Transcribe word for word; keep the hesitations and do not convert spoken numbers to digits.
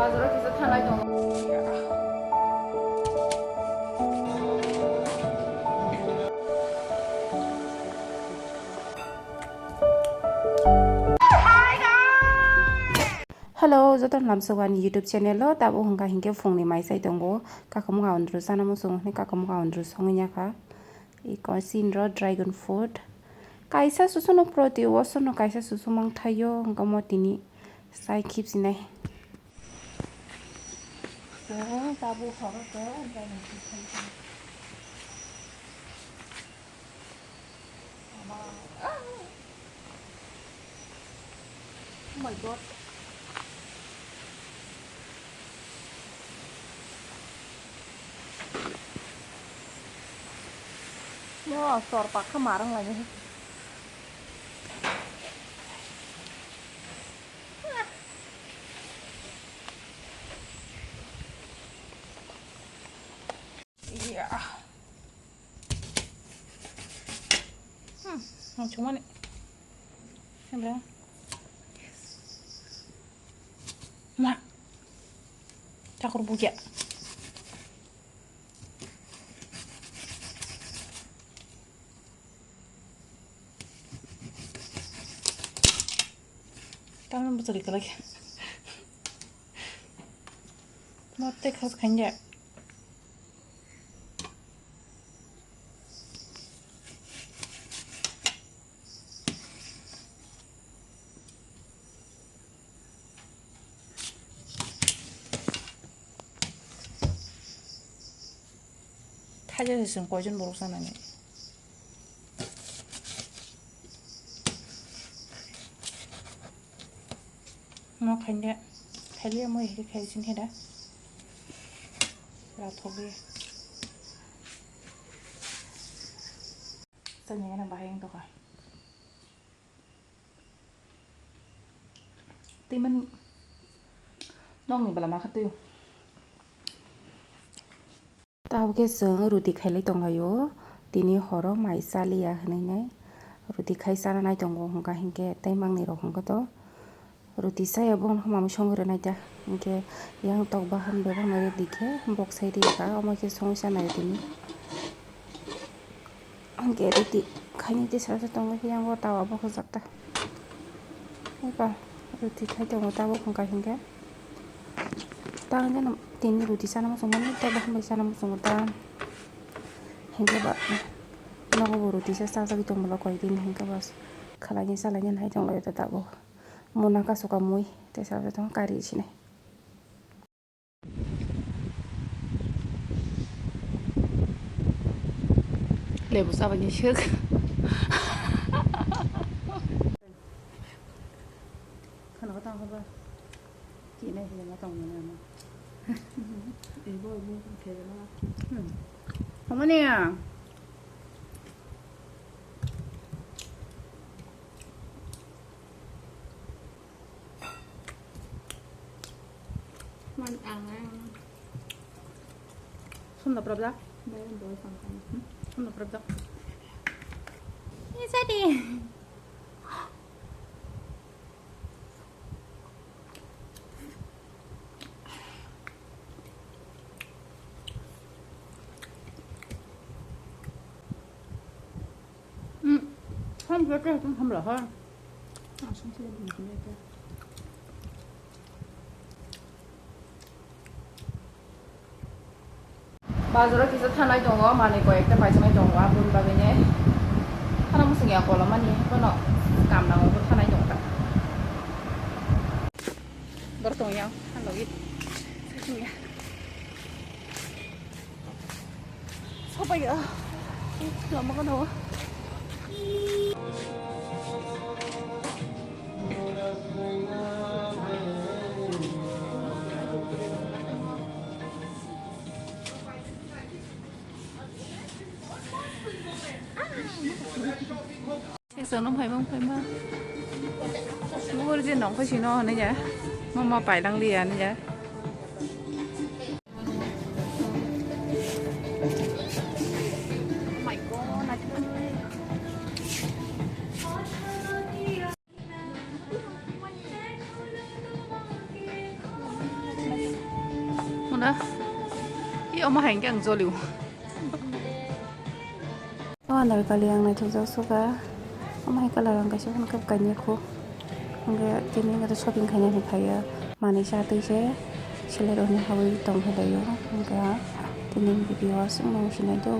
Bazaro kisa thanai tongo. Hello, joto lamsogani YouTube channel o tabuk hwnkha hinkhe phungni mai chai tongo. Kakamung aundru chana muchungo hwnwi kakamung aundru songwi yakha. Iko sinro dragon fruit. Kaisa susuno proti wosono kaisa susu mangthaio hwnkha mo tini sai khipsinai. Tabuk horo to dragon fruit. Oh my God. Mo sor pakha marang lagi. Iya. Hmm, mau cuma nih. Coba. Ma. Cakur buja. Tangan betul lagi. Mate khas khanja. Thaja se chwng koijon borok chanani. Mo khaide, khailiya mo hike khai sini da. Rathok liya. Tanya na bahai yang toka. Tei mani nokni bwla ma kha twi. Tabuk khe chwng ruti khailai tonglaio, tini horo mai chaliya hwnwi nai ruti khai chana nai tongo hwnkha hinkhe tei mangni rok hwnkhe to ruti chaya bono mamwi songwi rwnai ta hinkhe yang tok bahan bebak nai rwdi khe bok sai rwkha omo khe songwi chanai tini. Hwnkhe ruti khaini tisra se tongo, yang o tawa bo hojak ta. Eba ruti khai tongo tabuk hwnkha hinkhe. Ta hwnkhe tini ruti chana muchungmani, ta bahai bai chana muchungo ta. Hinkhe ba nogo bo ruti se chajagwi tongmolo koi din hinkhe bas khwlaini chalaini nai tonglaio ta tabuk. Muna kasu kamui tei chajak tongo kari sinai. Lebu chabani swk. Khana tang ba. Ki nai hile ma tang mana ma. Ebo ebo khebe na. Hmm. Hamani ya. Sunda prabda. Sunda prabda. Ini jadi. Hmm, ham kete ham ham lah ha. Ah, sini sini sini sini. Bazaro kisa thanai tongo, manwi koi ekta paijaknai tongo, aboni bagwi ne. Thana muchung ya kolomani, bono kam nango, bo thanai tongo ta. Bor tong ya, hano git. Sopai ya. Lama kan hawa. Sesano phaima phaima. Mugor je nongkhoi sino hwnwi ya. Mama pailang liya hwnwi ya. I omo hai hwnkhe ang jolio. O Anarkali ang naithokjak suka. Omo hai colour ang kaisa phano khe kainwi kho. Hwnkhe tini hwnkhe shopping khaina hinwi phaiya. Manwi cha twi se seller rokni hawi tong phai laio. Hwnkhe tini video o aswk no sinai do.